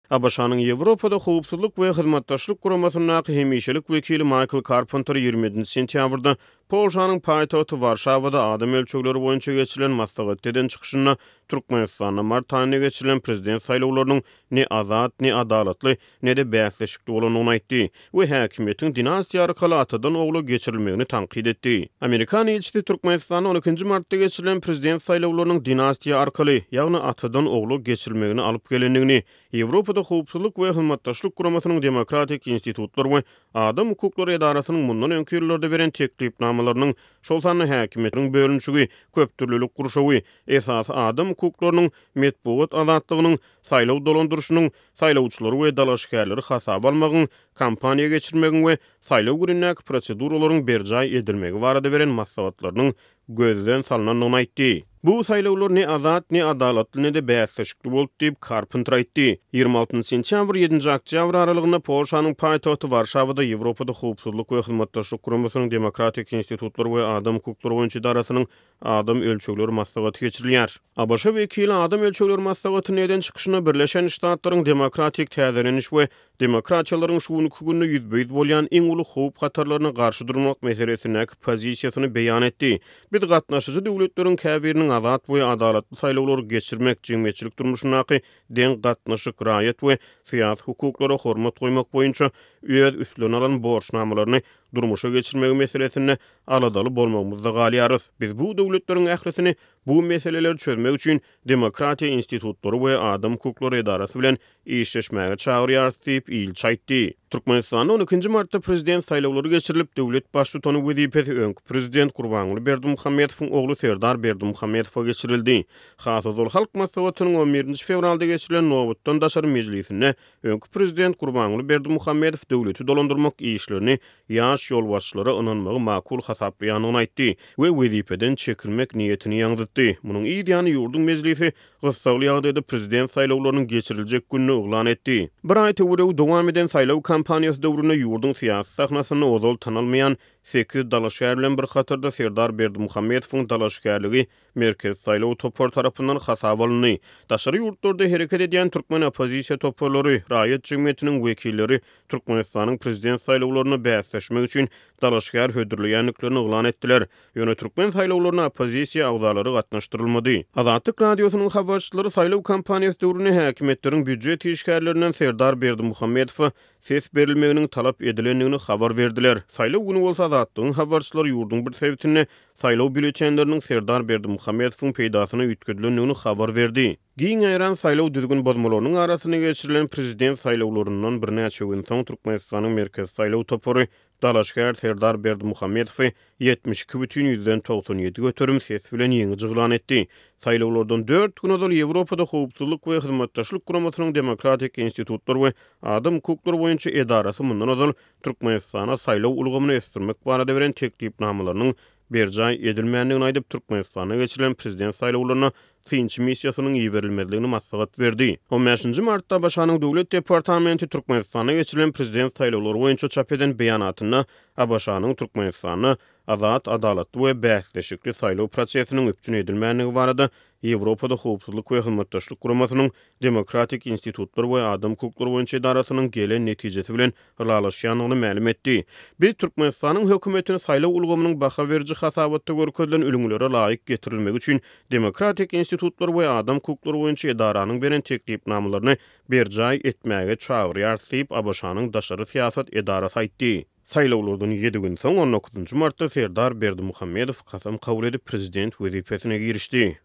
ABŞ-nyň Ýewropada Howpsuzlyk we Hyzmatdaşlyk Guramasyndaky hemişelik wekili Maýkl Karpenter 27 sentýabrda Polşanyň paýtagty Warşawada adam ölçegleri boýunça geçirilen maslahatda eden çykyşynda Türkmenistanda mart aýynda geçirilen prezident saýlawlarynyň ne azat, ne adalatly, ne-de bäsleşikli bolandygyny aýtdy we häkimiýetiň dinastiýa arkaly atadan ogla geçirilmegini tankyt etdi. Amerikan ilçisi Türkmenistanda on ikinji martda geçirilen prezident saýlawlarynyň dinastiýa arkaly, ýagny atadan ogla geçirilmegine alyp gelendigini, Ýewropada Howpsuzlyk we Hyzmatdaşlyk Guramasynyň Demokratik institutlar we adam hukuklary edarasynyň mundan öňki ýyllarda beren teklipnamalarynyň, şol sanda häkimiýetiň bölünişigi, köpdürlülik gurşawy, esasy adam hukuklarynyň, metbugat azatlygynyň, saýlaw dolandyryşynyň, saýlawçylary we dalaşgärleri hasaba almagyň, kampaniýa geçirmegiň we saýlaw günündäki proseduralaryň berjaý edilmegi barada beren maslahatlarynyň gözden salnandygyny aýtdy. Bu saýlawlar ne azat, ne adalatly, ne-de bäsleşikli boldy diýip, Karpenter aýtdy. 26 sentýabr, ýedinji oktýabr aralygynda Polşanyň paýtagty Warşawada Ýewropada Howpsuzlyk we Hyzmatdaşlyk Guramasynyň Demokratik institutlar we adam hukuklary boýunça edarasynyň Adam ölçegleri maslahaty geçirilýär. ABŞ wekili adam ölçegleri maslahatynda eden çykyşynda Birleşen Ştatlaryň demokratik täzeleniş we demokratiýalaryň şu günki günde ýüzbe-ýüz bolýan iň uly howp-hatarlaryna garşy durmak meselesindäki pozisiýasyny beýan etdi. Biz gatnaşyjy döwletleriň käbiriniň azat we adalatly saýlawlary geçirmek, jemgyýetçilik durmuşyndaky deň gatnaşyk, raýat we syýasy hukuklara hormat goýmak boýunça öz üstlerine alan borçnamalaryny durmuşa geçirmegi meselesinde aladaly bolmagymyzda galýarys. Biz bu döwletleriň ählisini bu meseleleri çözmek üçin demokratiýa institutlary we adam hukuklary edarasy bilen işleşmäge çagyrýarys diýip, ilçi aýtdy. Türkmenistanda on ikinji martda prezident saýlawlary geçirilip, döwlet baştutany wezipesi öňki prezident Gurbanguly Berdimuhamedowyň ogly Serdar Berdimuhamedowa geçirildi. Has ozal Halk Maslahatynyň on birinji fewralda geçirilen nobatdan daşary mejlisinde Öňki prezident Gurbanguly Berdimuhamedow döwleti dolandyrmak işlerini ýaş ýolbaşçylara ynanmagy makul hasaplaýandygyny aýtdy we wezipeden çekilmek niýetini ýaňzytdy. Munuň yz ýany ýurduň mejlisi gyssagly ýagdaýda prezident saýlawlarynyň geçiriljek gününi yglan etdi. Bir aý töweregi dowam eden saýlaw kampaniýasy döwründe ýurduň syýasy sahnasynda ozal tanalmaýan sekiz dalaşgär bilen bir hatarda Serdar Berdimuhamedowyň dalaşgärligi Merkezi saýlaw topary tarapyndan hasaba alyndy. Daşary ýurtlarda hereket edýän türkmen oppozisiýa toparlary, raýat jemgyýetiniň wekilleri Türkmenistanyň prezident saýlawlarynda bäsleşmek üçin dalaşgär hödürleýändiklerini yglan etdiler. Ýöne türkmen saýlawlaryna oppozisiýa agzalary gatnaşdyrylmady. Azatlyk Radiosynyň habarçylary saýlaw kampaniýasy döwründe häkimiýetleriň býujet işgärlerinden Serdar Berdimuhamedowa ses berilmeginiň talap edilendigini habar berdiler. Saýlaw güni bolsa Azatlygyň habarçylary ýurduň bir sebitinde saýlaw býulletenleriniň Serdar Berdimuhamedowyň peýdasyna üýtgedilendigini habar berdi. Giň ýaýran saýlaw düzgün bozmalarynyň arasynda geçirilen prezident saýlawlaryndan birnäçe gün soň Türkmenistanyň Merkezi saýlaw topary dalaşgär Serdar Berdimuhamedowy 72 bütin ýüzden 97 göterim ses bilen ýeňiji yglan etdi. Saýlawlardan dört gün ozal Ýewropada Howpsuzlyk we Hyzmatdaşlyk Guramasynyň Demokratik institutlar we adam hukuklary boýunça edarasy mundan ozal Türkmenistana saýlaw ulgamyny ösdürmek barada beren teklipnamalarynyň berjaý edilmändigini aýdyp, Türkmenistanda geçirilen prezident saýlawlaryna synçy missiýasynyň iberilmezligini maslahat berdi. On bäşinji martda ABŞ-nyň Döwlet departamenti Türkmenistanda geçirilen prezident saýlawlary boýunça çap eden beýanatynda ABŞ-nyň Türkmenistanda azat, adalatly we bäsleşikli saýlaw prosesiniň üpjün edilmändigi barada Ýewropada Howpsuzlyk we Hyzmatdaşlyk Guramasynyň Demokratik institutlar we adam hukuklary boýunça edarasynyň gelen netijesi bilen ylalaşýandygyny mälim etdi. Biz Türkmenistanyň hökümetini saýlaw ulgamynyň baha beriji hasabatda görkezilen ülňülere laýyk getirilmegi üçin Demokratik institutlar we adam hukuklary boýunça edaranyň beren teklipnamalaryny berjaý etmäge çagyrýarys diýip, ABŞ-nyň daşary syýasat edarasy aýtdy. Saýlawlardan ýedi gün soň, on dokuzynjy martda Serdar Berdimuhamedow kasam kabul edip, prezident wezipesine girişdi.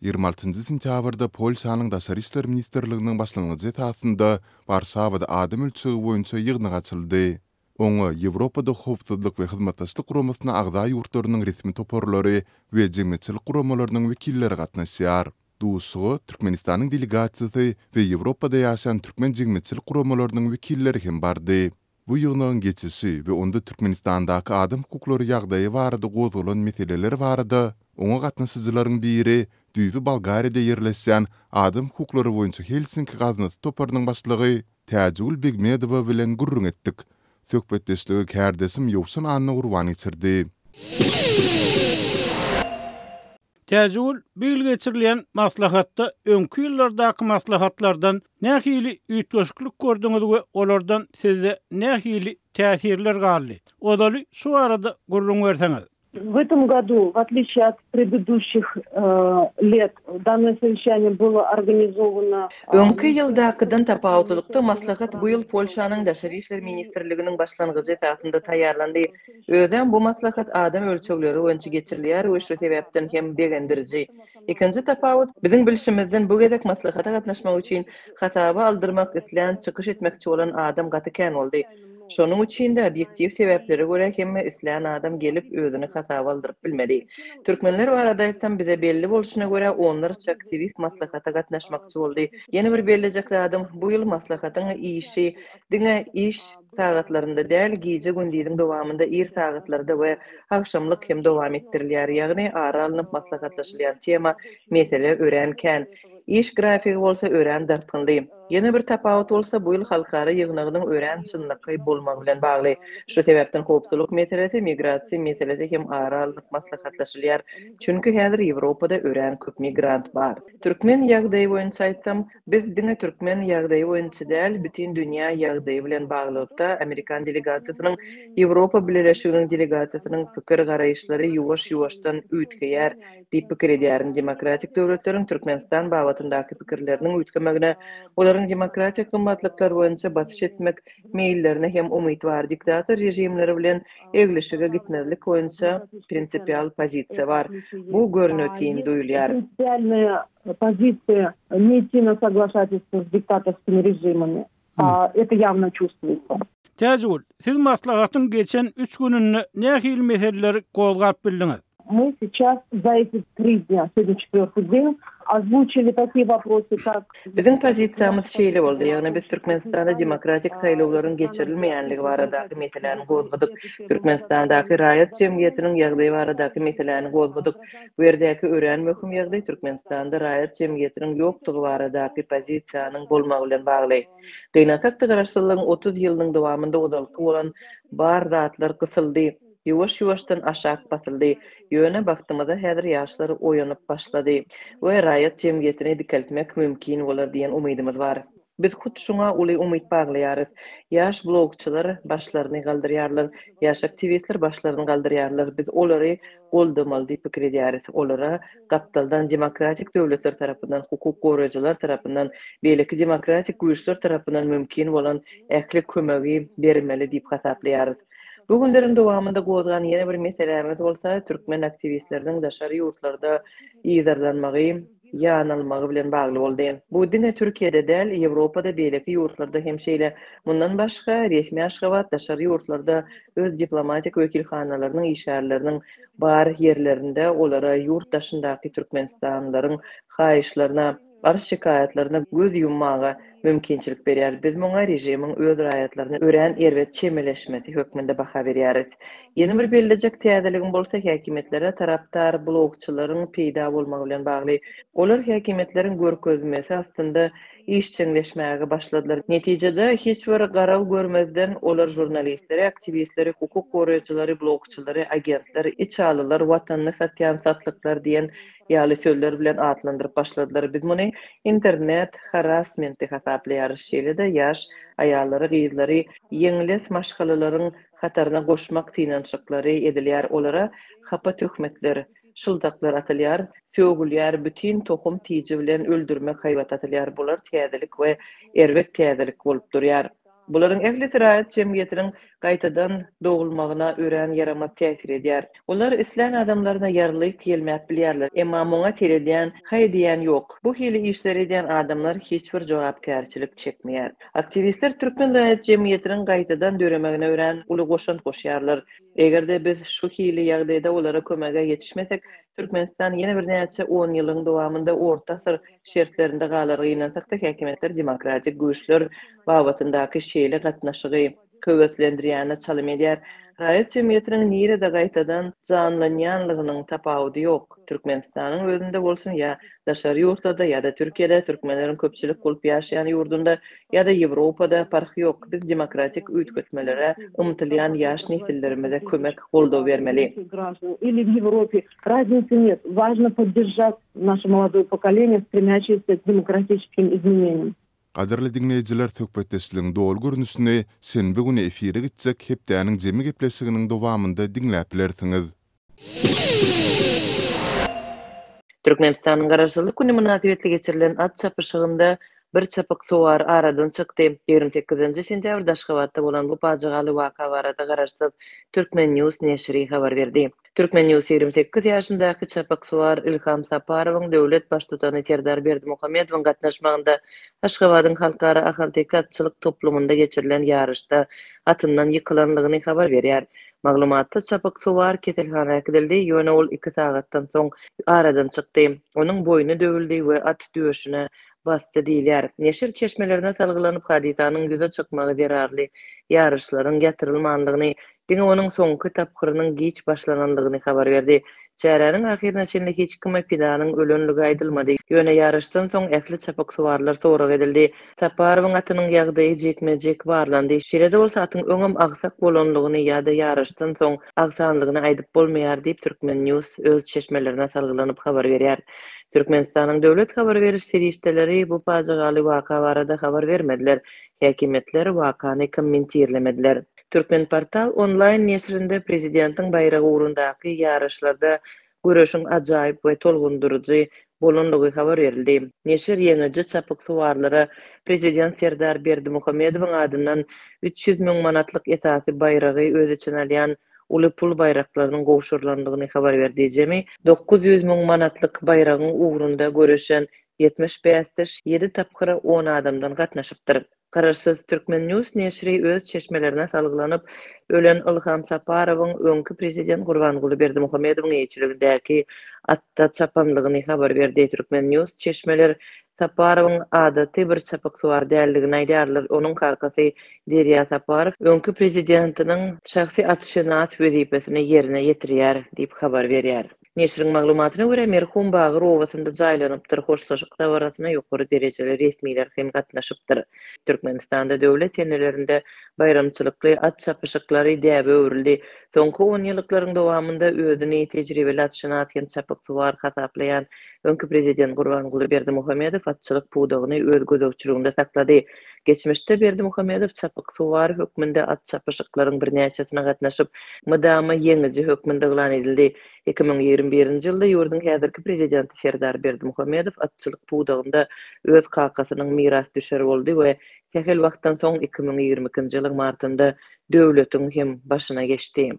26 sentýabrda Polşanyň Daşary işler ministrliginiň başlangyjy esasynda Warşawada adam ölçegi boýunça ýygnak açyldy. Oňa Ýewropada Howpsuzlyk we Hyzmatdaşlyk Guramasyna agza ýurtlarynyň resmi toparlary we jemgyýetçilik guramalarynyň wekilleri gatnaşýar. Duşuşyga Türkmenistanyň delegasiýasy we Ýewropada ýaşaýan türkmen jemgyýetçilik guramalarynyň wekilleri hem bardy. Bu ýygnagyň geçişi we onda Türkmenistandaky adam hukuklary ýagdaýy barada gozgalan meseleler barada oňa gatnaşyjylaryň biri, düýbi Bolgariýada ýerleşýän Adam hukuklary boýunça Helsinki gaznasy toparynyň başlygy Täjigül Begmedowa bilen gürrüň etdik. Söhbetdeşligi kärdeşim Ýowşan Annagurban geçirdi. Täjigül, bu ýyl geçirilýän maslahatda öňki ýyllardaky maslahatlardan nähili üýtgeşiklik gördüňiz we olardan sizde nähili täsirler galdy? Ozaly şu barada gürrüň berseňiz. W этом году, в отличие от предыдущих лет, данное совещание было организовано. Öňki ýyldakydan tapawutlylykda maslahat bu ýyl Polşanyň Daşary işler ministrliginiň başlangyjy esasynda taýýarlandy. Özem bu maslahat adam ölçegleri boýunça geçirilýär we şu sebäpden hem begendiriji. Ikinji tapawut, biziň bilşimizden bu gezek maslahata gatnaşmak üçin hasaba aldyrmak islän, çykyş etmekçi bolan adam gaty kän boldy. Şonuň üçin-de obýektiw sebäplere görä hemme islän adam gelip özüni hasaba aldyryp bilmedi. Türkmenler barada aýtsam bize belli bolşuna görä onlarça aktiwist maslahata gatnaşmakçy boldy. Ýene bir bellejek zadym bu ýyl maslahatyň işi diňe iş sagatlarynda däl gije-gündiziň dowamynda ir sagatlarda we agşamlyk hem dowam etdirilýär ýagny ara alnyp maslahatlaşylýan tema, mesele örän kän. Iş grafigi bolsa örän dartgynly. Ýene bir tapawut bolsa bu ýyl halkara ýygnagynyň örän çynlakaý bolmagy bilen bagly. Şu sebäpden howpsuzlyk meselesi, migrasiýa meselesi hem ara alnyp maslahatlaşylýar. Çünki häzir Ýewropada örän köp migrant bar. Türkmen ýagdaýy boýunça aýtsam, biz diňe türkmen ýagdaýy boýunça däl, bütin dünýä ýagdaýy bilen baglylykda amerikan delegasiýasynyň, Ýewropa Bileleşiginiň delegasiýasynyň pikir-garaýyşlary ýuwaş-ýuwaşdan üýtgeýär. Diýip pikir edýärin. Demokratik döwletleriň Türkmenistan babatyndaky pikirleriniň üýtgemegine, olaryň demokratik gymmatlyklar boýunça basyş etmek meýillerine hem umyt bar. Diktator režimleri bilen eglişige gitmezlik boýunça prinsipial pozisiýa bar. Bu görnetin duýulýar. Prinsipialnaýa pozisiýa ne idti na soglaşatelstwo s diktatorskimi režimami. Это ýawno çувствуется. Täjigül, siz maslahatyň geçen üç gününde nähili meseleleri gozgap bildiňiz? Мы сейчас za eti tri dnýa, segodnýa çetwörtyý den, ozwuçili takiýe woprosy kak. Biziň pozisiýamyz şeýle boldy, ýagny biz Türkmenistanda demokratik saýlawlaryň geçirilmeýänligi baradaky meseläni gozgadyk, Türkmenistandaky raýat jemgyýetiniň ýagdaýy baradaky meseläni gozgadyk. Bu ýerdäki örän möhüm ýagdaý Türkmenistanda raýat jemgyýetiniň ýokdugy baradaky pozisiýanyň bolmagy bilen bagly. Gynansak-da garaşsyzlygyň 30 ýylynyň dowamynda ozalky bolan bar zatlar gysyldy, ýuwaş-ýuwaşdan aşak basyldy. Ýöne bagtymyza häzir ýaşlar oýanyp başlady we raýat jemgyýetini dikeltmek mümkin bolar diýen umydymyz bar. Biz hut şuňa uly umyt baglaýarys. Ýaş blogçylar başlaryny galdyrýarlar, ýaş aktiwistler başlaryny galdyrýarlar. Biz olary goldamaly diýip pikir edýäris. Olara gapdaldan demokratik döwletler tarapyndan, hukuk goraýjylar tarapyndan, beýleki demokratik güýçler tarapyndan mümkin bolan ähli kömegi bermeli diýip hasaplaýarys. Bu günleriň dowamynda gozgan ýene bir meselämiz bolsa türkmen aktiwistleriniň daşary ýurtlarda yzarlanmagy, ýanalmagy bilen bagly boldy. Bu diňe Türkiýede däl, Ýewropada, beýleki ýurtlarda hem şeýle. Mundan başga, resmi Aşgabat daşary ýurtlarda öz diplomatik wekilhanalarynyň işgärleriniň bar ýerlerinde olara ýurt daşyndaky türkmenistanlylaryň haýyşlaryna, arz-şikaýatlaryna göz ýummaga mümkinçilik berýär. Biz muňa režimiň öz raýatlaryna örän erbet çemeleşmesi hökmünde baha berýäris. Ýene bir bellejek täzeligim bolsa häkimiýetlere tarapdar blogçylaryň peýda bolmagy bilen bagly. Olar häkimiýetleriň görkezmesi astynda işjeňleşmäge başladylar. Netijede, hiç bir garaw görmezden, olar žurnalistleri, aktiwistleri, hukuk goraýjylary, blogçylary, agentler, içalylar, watanyny satýan satlyklar diýen ýaly sözler bilen atlandyryp başladylar. Biz muny internet harassmenti hasaplaýarys. Şeýle-de ýaş aýallary, gyzlary ýeňles maşgalalaryň hataryna goşmak synanyşyklary edilýär, olara hapa töhmetler, şyldaklar atylýar, sögülýär, bütin tohum-tiji bilen öldürmek haýbaty atylýar. Bular täzelik we erbet täzelik bolup durýar. Bularyň ählisi raýat jemgyýetiniň gaýtadan dogulmagyna örän ýaramaz täsir edýär. Olar islän adamlaryna ýarlyk ýelmäp bilýärler, emma muňa seredýän, haý diýýän ýok. Bu hili işleri edýän adamlar hiç bir jogapkärçilik çekmeýär. Aktiwistler türkmen raýat jemgyýetiniň gaýtadan döremegine örän uly goşant goşýarlar. Eger-de biz şu hili ýagdaýda olara kömege ýetişmesek, Türkmenistan ýene birnäçe onýyllygyň dowamynda orta asyr şertlerinde galar. Gynansak-da, häkimiýetler demokratik güýçler babatyndaky şeýle gatnaşygy höweslendirýäne çalym edýär. Raýat jemgyýetiniň nirede gaýtadan janlanýanlygynyň tapawudy ýok. Türkmenistanyň özünde bolsun ýa daşary ýurtlarda ýa-da Türkiýede, türkmenleriň köpçülik bolup ýaşaýan ýurdunda ýa-da Ýewropada parhy ýok, biz demokratik üýtgetmelere ymtylýan ýaş nesillerimize kömek, goldaw bermeli. Gadyrly diňleýjiler söhbetdeşligiň doly görnüşini şenbe güni efire gitjek Hepdäniň jemi gepleşiginiň dowamynda diňläp bilersiňiz. Türkmenistanyň Garaşsyzlyk güni mynasybetli geçirilen at çapyşygynda bir çapyksuwar aradan çykdy. Ýigrimi sekizinji sentýabrda Aşgabatda bolan bu pajygaly waka barada garaşsyz Turkmen. News neşiri habar berdi. Turkmen. News 28 ýaşyndaky çapyksuwar Ilham Saparowyň döwlet Baştutany Serdar Berdimuhamedowyň gatnaşmagynda Aşgabadyň Halkara ahalteke atçylyk toplumynda geçirilen ýaryşda atyndan ýykylanlygyny habar berýär. Maglumatda çapyksuwar keselhana äkidildi, ýöne ol iki sagatdan soň aradan çykdy. Onuň boýny döwüldi we at döşüne basdy diýilýär. Neşir çeşmelerine salgylanyp, hadysanyň ýüze çykmagy zerarly ýaryşlaryň ýatyrylmandygyny, diňe onuň soňky tapgyrynyň giç başlanandygyny habar berdi. Çäräniň ahyryna çenli hiç kime pidanyň ölenligi aýdylmady, ýöne ýaryşdan soň ähli çapyksuwarlar sorag edildi. Saparowyň atynyň ýagdaýy jikme-jik barlandy. Şeýle-de bolsa, atyň öňem agsak bolanlygyny ýa-da ýaryşdan soň agsanlygyny aýdyp bolmaýar diýip, Turkmen. News öz çeşmelerine salgylanyp habar berýär. Türkmenistanyň döwlet habar beriş serişdeleri bu pajygaly waka barada habar bermediler. Häkimiýetler wakany kommentirlemediler. Turkmenportal onlaýn neşirinde prezidentiň baýragy ugrundaky ýaryşlarda göreşiň ajaýyp we tolgundyryjy bolandygy habar berildi. Neşir ýeňiji çapyksuwarlara prezident Serdar Berdimuhamedowyň adyndan 300 müň manatlyk esasy baýragy öz içine alýan uly pul baýraklarynyň gowşurylandygyny habar berdi. Jemi 900 müň manatlyk baýragyň ugrunda göreşen 70 bäsdeş ýedi tapgyra on adamdan gatnaşypdyr. Garaşsyz Turkmen. News neşiri öz çeşmelerine salgylanyp, ölen Ylham Saparowyň öňki prezident Gurbanguly Berdimuhamedowyň eýeçiligindäki atda çapanlygyny habar berdi. Turkmen. News çeşmeler Saparowyň adaty bir çapyksuwar däldigini aýdýarlar. Onuň kakasy Derýa Saparow öňki prezidentiniň şahsy atşynas wezipesini ýerine ýetirýär diýip habar berýär. Neşiriň maglumatyna görä, merhum Bagyr obasynda jaýlanypdyr, hoşlaşyk dabarasyna ýokary derejeli resmiler hem gatnaşypdyr. Türkmenistanda döwlet senelerinde baýramçylykly at çapyşyklary däbe öwrüldi. Soňky onýyllyklaryň dowamynda özüni tejribeli atşynas hem çapyksuwar hasaplaýan öňki prezident Gurbanguly Berdimuhamedow atçylyk pudagyny öz gözegçiliginde saklady. Geçmişde Berdimuhamedow çapyksuwar hökmünde at çapyşyklaryň birnäçesine gatnaşyp, mydama ýeňiji hökmünde yglan edildi. 2021-nji ýylda ýurduň häzirki prezidenti Serdar Berdimuhamedow atçylyk pudagynda öz kakasynyň mirasdüşeri boldy we sähel wagtdan soň 2022-nji ýylyň martynda döwletiň hem başyna geçdi.